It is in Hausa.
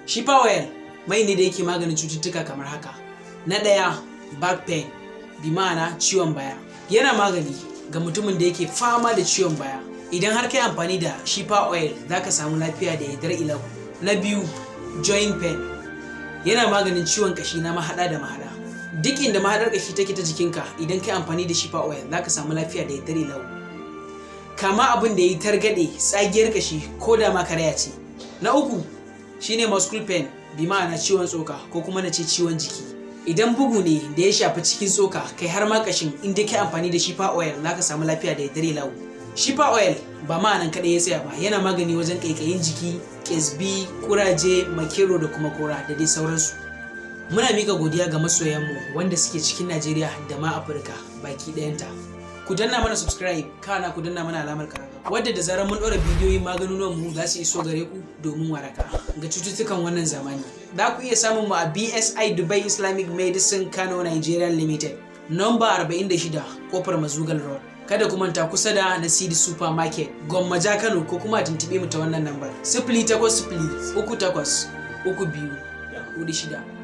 Shifa Oil mai ne da yake maganin cututtuka kamar haka. Na ɗaya, back pain, bi ma'ana ciwon baya. Yana magani ga mutumin da yake fama da ciwon baya. Idan har kai amfani da Shifa Oil, za ka samu lafiya da yardar Ilahu. Na biyu, joint pain. Yana maganin ciwon kashi na mahaɗa da mahaɗa. Duk inda mahaɗar kashi take ta jikinka, idan kai amfani da Shifa Oil, za ka samu lafiya da yardar Ilahu. Kama abin da ya yi targaɗe, tsagiyar kashi, ko da ma karaya ce. Na uku shine muscle pain, bi ma'ana ciwon tsoka, ko kuma na ce ciwon jiki. Idan bugu ne da ya shafi cikin tsoka, kai har ma kashin, in dai kai amfani da Shifa Oil, za ka samu lafiya da yardar Ilahu. Shifa Oil ba ma'anan kaɗai ya tsaya ba, yana magani wajen ƙaiƙayin jiki, ƙyasbi, kuraje, makero da kuma kora da dai sauransu. Muna mika godiya ga masoyanmu wanda suke cikin Najeriya da ma Afirka baki ɗayanta. Ku danna mana subscribe, kana ku danna mana alamar kararrawa, wadda da zarar mun ɗora bidiyoyin maganunan mu za su iso gare ku domin waraka ga cututtukan wannan zamani. Za ku iya samun mu a BSI Dubai Islamic Medicine Kano Nigeria Limited, number 46, Kofar Mazugal Road. Kada ku manta, kusa da Nasidi Supermarket, Gwammaja, Kano, ko kuma a tuntuɓe mu ta wannan lambar: 080383246.